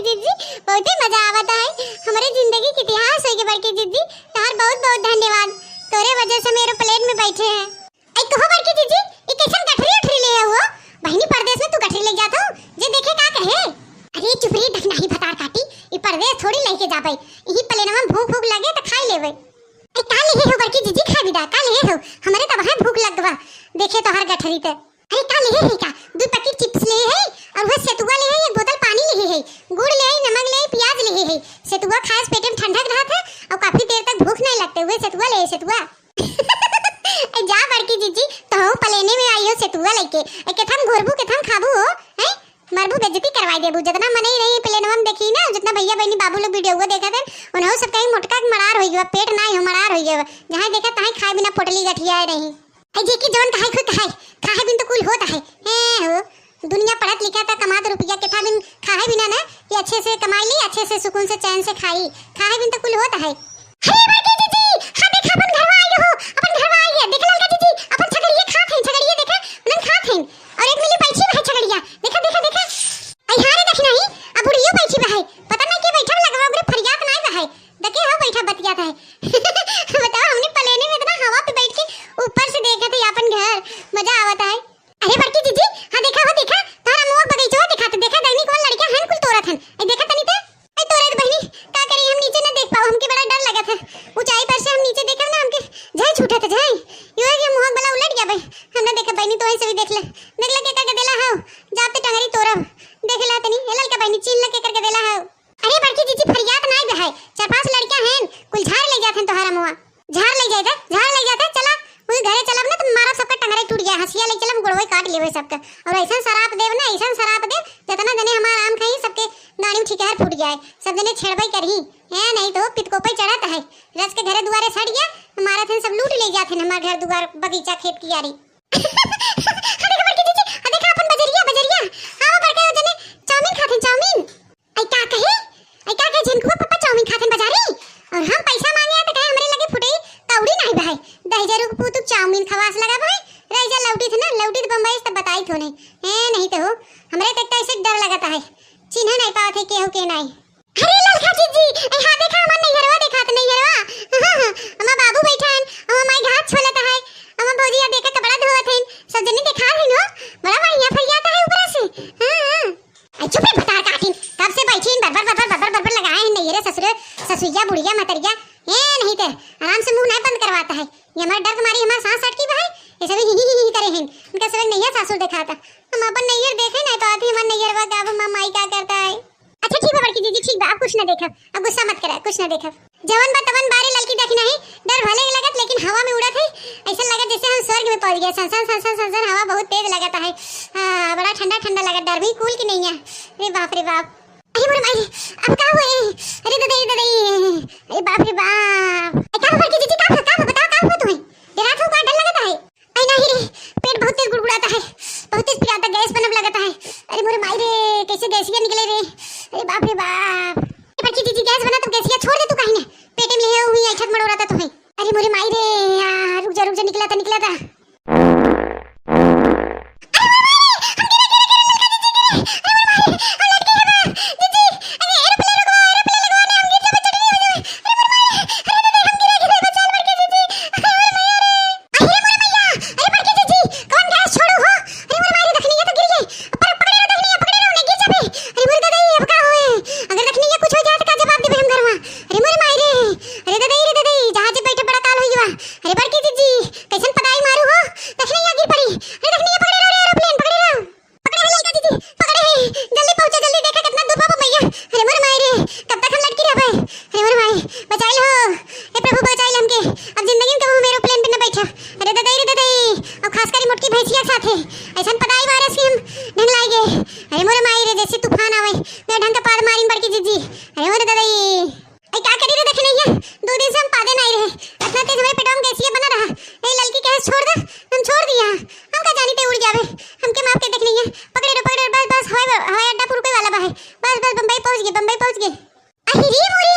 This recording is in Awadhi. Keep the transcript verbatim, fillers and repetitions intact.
जीजी, बहुते मजा आवत है। हमरे जिंदगी के इतिहास होइ गए बड़की जीजी, तोहार बहुत बहुत धन्यवाद। तोरे वजह से हम aeroplane में बैठे हैं। ऐ कहो बड़की जीजी, ई कैसन गठरी उठरी ले हो? बहिनी परदेस में तू गठरी ले जात हो, जे देखे का कहे? अरे चुप रे, दखिनही भतार काटी, ई परदेस थोड़ी लेके जाबे, इही प्लेनवा में भूख भूख लगे त खाई लेबे। ऐ का लेहे हो बड़की जीजी, खाए बिदा, का लेहे हो? हमरे त वहाँ भूख लग बा, देखे तोहार गठरी त। अरे का लेहे है का? दू पैकेट चिप्स लेहे है और वह सेतुआ लेहे है, एक बोतल पानी लेहे है, गुड़ लेहे है, नमक लेहे है, प्याज लेहे है। सेतुआ खाए से पेटे में ठंडक रहत है और काफी देर तक भूख नहीं लगते। वह सेतुआ लेहे, सेतुआ। ए, जा बड़की जीजी, तोहू प्लेने में आई हो सेतुआ लेके। ए, केथम घोरबू, केथम खाबू हो, हैं? मरबू, बेइज्जती करवाई देबू। जितना मनई रही प्लेनवा में देखी ना, जितना भैया बहनी बाबू लोग वीडियो देखत हैं, उन्हों सब कहीं मोटका के मरार होई गवा, पेट ना हो, मरार होई गवा। जहाँ देखा तहाँ खाए बिना पोटली गठिया रही। ए, जे की जवन कहाई खुद कहाई, खाए बिन तो कुल होत है। हैं हो, दुनिया पढ़त लिखत है, कमात रुपया, केथा बिन खाए बिना ना, कि अच्छे से कमाई ली, अच्छे से सुकून से चैन से खाई, खाए बिन तो कुल होत है। अरे बड़की जीजी, हाँ देखा अपन घरवा आई हो, अपन घरवा आई है। देखा ललका जीजी, अपन छगड़िया खात हैं, छगड़िया देखा, उन्हन खात हैं। और एक मिली बैठी बा है छगड़िया, देखा, देखा, देखा। आई हाँ रे दखिनही, अब बुढ़ियो बैठी बा है, पता नहीं के बैठा लगवा, ओकरे फरियात नहीं बा है, देखे हो बैठा बतियात है। बताओ, हमने प्लेने में इतना हवा पे बैठ के ऊपर से देखे थे अपन घर, मजा आवत है। अरे बड़की जीजी, हाँ देखा हो, देखा, तोहरा मुआ बगीचवा देखा, तो देखा दैनिक वाला लड़का हन कुल तोड़त हन। ए देखा तनी ते। ए तोरे तो बहिनी, का करी, हम नीचे ना देख पाओ, हमके बड़ा डर लगत है। ऊंचाई पर से हम नीचे देखब ना, हमके झाई छूटत है, झाई। यो है कि मुआ वाला उलट गया भाई। हम ना देखब बहिनी, तो वहीं से भी देख ले। देख ले के करके देला हो, जाते टंगरी तोड़ब। देख ला तनी, ए ललका बहिनी, चीन ले के करके देला हो। अरे बड़की जीजी, फरियात नाई बे है, चार पांच लड़का हैं, कुल झाड़ ले जात हैं तोहार अमवा। झाड़ ले जाए थे, झाड़ ले जाते, चला, वही घरे चलब ना, तो मारा सबका टंगरे टूट गया, हंसिया ले चलब, गोड़वे काट लेवे सबका। और ऐसा शराब देव ना, ऐसा शराब देव, जितना जने हमार आम खाई, सबके गाड़ी में ठिकहर फूट जाए, सब जने छेड़बे करही। है नहीं तो पितकोपे चढ़त है, रस के घरे दुआरे सड़ गया, मारा थे सब लूट ले जाते हैं हमार घर दुआर, बगीचा, खेत कियारी। देखा बड़की जीजी, आ देखा अपन बजरिया, बजरिया। हाँ, वो बड़का जने चाउमीन खाते हैं, चाउमीन। आई का कहे? आई का कहे, झिनकुआ पप्पा चाउमीन खाते हैं बाजारी? और हम पैसा मांगे हैं तो कहे हमरे लगे फुटई कौड़ी नहीं बा है। दहिजरू के पूत चाउमीन खवास लगा भाई। रह जा, लौटी थे ना, लौटी थे बम्बई से तब बताई थो नहीं। हैं, नहीं तो हो, हमरे तो एक तो ऐसे डर लगता है, चिन्ह नहीं पावत है केहू के नहीं। अरे ललका जीजी, ए हाँ देखा हमार नैहरवा देखा त नैहरवा। हाँ, हाँ, हमार बाबू बैठा है, हमार माई घास छोलत है, हमार भौजी आ देखा कपड़ा धोवत है, सब जने देखा है हो, बड़ा बढ़िया फरियाता है ऊपर से। हाँ, हाँ। आई चुप रे भतार काटिन, कब से बैठी हैं बरबर बरबर बरबर बरबर लगाए हैं नैहरे ससुरे, ससुइया बुढ़िया मतरिया। ए नहीं ते आराम से मुंह नहीं बंद करवाता है, ये हमारे डर के मारी हमार सांस अटकी बा है, ये सभी ही ही ही करे हैं, उनका सब नैहर सासुर देखा था। हम अपन नैहर देखे नहीं पाती, हमार नैहरवा का अब हमार माई का करता है। अच्छा ठीक बा बड़की जीजी, ठीक बा, अब कुछ ना देखब, अब गुस्सा मत करा, कुछ ना देखब। जवन बा तवन बारी ललकी देखी नहीं, डर भले ही लगत लेकिन हवा में उड़त है, ऐसा लगत जैसे हम स्वर्ग में पहुंच गए। सन सन सन सन सन सन हवा बहुत तेज लगत है। हाँ, बड़ा ठंडा ठंडा लगत, डर भी कूल की नहीं है। अरे बाप रे बाप, अरे मोरे माई, अब का हुए? अरे ददई ददई, अरे बाप रे बाप। ए, का हुआ बड़की जीजी, का हुआ, का हुआ, बताओ का हुआ तुम्हें? डरात हो का, डर लगता है? अरे नहीं रे, पेट बहुत तेज गुड़गुड़ाता है, बहुत तेज पिराता, गैस बनब लगता है। अरे मोरे माई रे, कैसे गैसिया निकले रे? अरे बाप रे बाप। ए बड़की जीजी, गैस बना तो गैसिया छोड़ दे तू कहीं ना, पेटे में ले हुई ऐठत मड़ोरा था तुम्हें। अरे मोरे माई रे, आ, रुक जा रुक जा, निकला था निकला था। अरे मोरे माई रे, दखिनिया तो गिर गई। पर पकड़े रहो दखिनिया, पकड़े रहो, नहीं गिर जाबे। अरे मोरे दादा, ये अब का होए? अगर दखिनिया कुछ हो जाए तो का जवाब देबे हम घरवा? अरे मोरे माई रे, अरे दादा, रे दादा, जहाज बैठे बड़ा काल होई बा। अरे बड़की जीजी, कैसन पदाई मारू हो? दखिनिया गिर पड़ी। अरे दखिनिया पकड़े रहो रे, एरोप्लेन पकड़े रहो। पकड़े है ललका जीजी, पकड़े है। जल्दी पहुंचो, जल्दी देखा कितना धूप बा भैया। अरे मोरे माई रे, कब तक हम लटकी रहबे? अरे मोरे माई, बचाई लो। हे प्रभु, बचाई लो हमके। अब जिंदगी में कबो हम एरोप्लेन पे न बैठा। अरे ददई रे ददई, अब खास करी मोटकी भैंसिया के साथे। ऐसन पदाई मारे से हम ढंग लाई गए। अरे मोरे माई रे, जैसे तूफान आवे, मैं ढंग के पाद मारिन बड़की जीजी। अरे मोरे ददई। ए, का करी रे दखिनैया, दो दिन से हम पादे नहीं रहे। इतना तेज हमारे पेटवा में गैसिया बना रहा। ए, ललकी कहे छोड़ दे, हम छोड़ दिया। हम का जानी ते उड़ जावे। हमके माफ कर दखिनैया। पकड़े रहो, पकड़े रहो, बस, बस, हवाई, हवाई अड्डा पर रुके वाला बा है। बस, बस, बम्बई पहुंच गए, बम्बई पहुंच गए। अरे रे मोरे